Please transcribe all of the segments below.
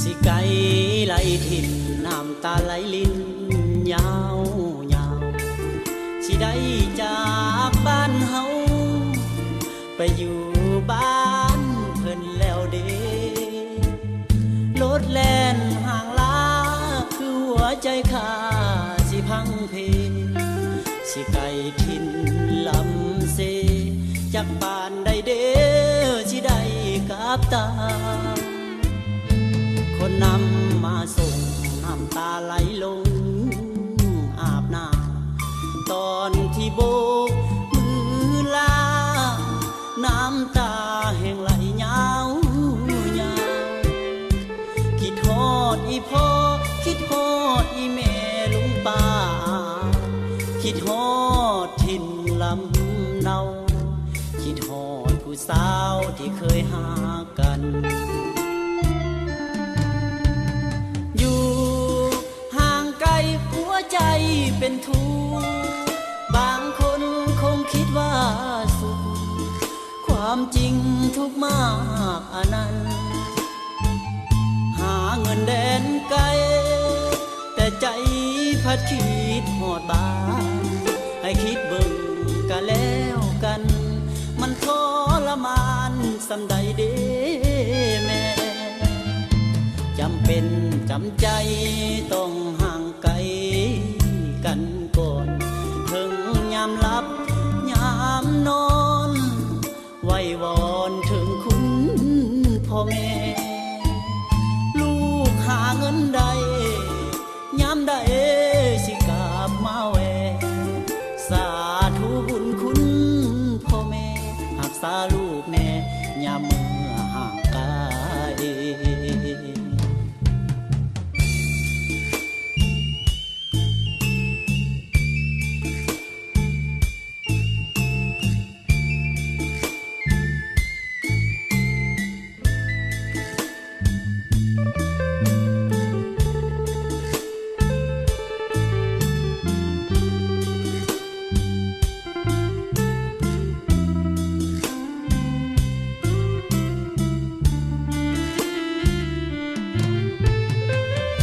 ຊິໄກໄຫຼຖິ້ມ ນ້ຳຕາໄຫຼລິນຍາວໆ ຊິໄດ້ຈາກບ້ານເຮົາ ໄປຢູ່ບ້ານເພິ່ນແລ້ວເດ. ລົດແລ່ນຫ່າງລາ ຄືຫົວໃຈຂ້າຊິພັງເພ. ຊິໄກຖິ່ນລຳເຊ ຈັກປານໃດເດ ຊິໄດ້ກັບຕາ. ຄົນນຳມາສົ່ງ ນ້ຳຕາໄຫຼລົງອາບໜ້າ ຕອນທີ່ໂບກມືລາ ນ້ຳຕາແຫ້ງໄຫຼຍາວໆ. ຄິດຮອດອີ່ພໍ່ ຄິດຮອດອີ່ແມ່ລຸງປ້າ ຄິດຮອດຖິ່ນລຳເນົາ ຄິດຮອດຜູ້ສາວທີ່ເຄີຍຮັກກັນ. ຢູ່ຫ່າງໄກຫົວໃຈເປັນທຸກ ບາງຄົນຄົງຄິດວ່າສຸກ ຄວາມຈິງທຸກມາກອານັນ. ຫາເງິນແດນໄກ ແຕ່ໃຈພັດຄິດຮອດບ້ານ. ໃຫ້ຄິດເບິ່ງກະແລ້ວກັນ ມັນທໍລະມານສ່ຳໃດເດແມ່. ຈຳເປັນຈຳໃຈຕ້ອງຫ່າງໄກກັນກ່ອນ ເຖິງຍາມຫຼັບຍາມນອນ ໄຫວ້ວອນເຖິງຄຸນພໍ່ແມ່ ລູກຫາເງິນໄດ້ ຍາມໃດຊິກັບມາແວ່ ສາທຸບຸນຄຸນພໍ່ແມ່ ຮັກສາລູກແນ່ ຍາມເມື່ອຫ່າງໄກ.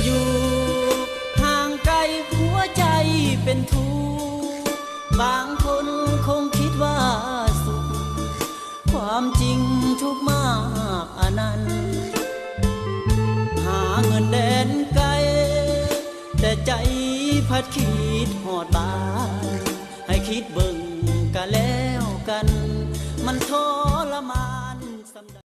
ຢູ່ຫ່າງໄກຫົວໃຈເປັນທຸກ ບາງຄົນຄົງຄິດວ່າສຸກ ຄວາມຈິງທຸກມາກອານັນ. ຫາເງິນແດນໄກ ແຕ່ໃຈພັດຄິດຮອດບ້ານ. ໃຫ້ຄິດເບິ່ງກະແລ້ວກັນ ມັນທໍລະມານ